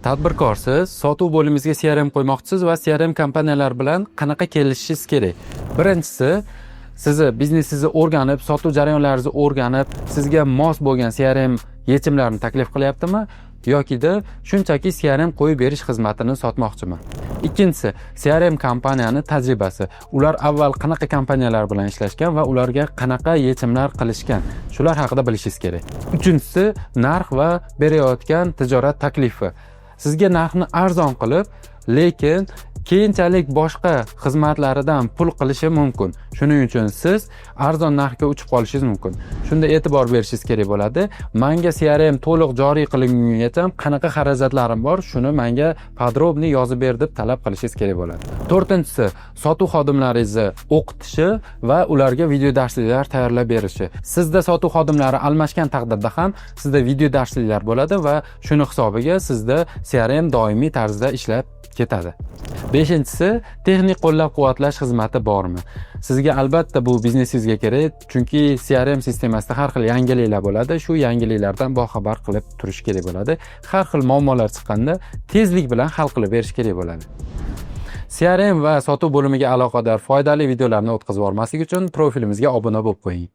Tadbirkorsiz, sotuv bo'limingizga CRM qo'ymoqchisiz va CRM kompaniyalar bilan qanaqa kelishishingiz kerak? Birinchisi, sizni biznesingizni o'rganib, sotuv jarayonlaringizni o'rganib, sizga mos bo'lgan CRM yechimlarini taklif qilyaptimi yokida shunchaki CRM qo'yib berish xizmatini sotmoqchimi? Ikkinchisi, CRM kompaniyani tajribasi. Ular avval qanaqa kompaniyalar bilan ishlashgan va ularga qanaqa yechimlar qilishgan, shular haqida bilishingiz kerak. Uchinchisi, narx va berayotgan tijorat taklifi. Sizga narxni arzon qilib, lekin keyinchalik boshqa xizmatlaridan pul qilishi mumkin. Shuning uchun siz arzon narxga uchib qolishingiz mumkin. Shunda e'tibor berishingiz kerak bo'ladi. Manga CRM to'liq joriy qilingungacha qanaqa xarajatlarim bor, shuni manga подробный yozib ber deb talab qilishingiz kerak bo'ladi. To'rtinchisi, sotuv xodimlaringizni o'qitishi va ularga video darsliklar tayyorlab berishi. Sizda sotuv xodimlari almashgan taqdirda ham sizda video darsliklar bo'ladi va shuni hisobiga sizda CRM doimiy tarzda ishlab ketadi. Beshinchisi, texnik qo'llab-quvvatlash xizmati bormi? Sizga albatta bu biznesingizga kerak, chunki CRM sistemasida har xil yangiliklar bo'ladi. Shu yangiliklardan boxabar qilib turish kerak bo'ladi. Har xil muammolar chiqqanda tezlik bilan hal qilib berish kerak bo'ladi. CRM va sotuv bo'limiga aloqador foydali videolarni o'tkazib yubormaslik uchun profilimizga obuna bo'lib qo'ying.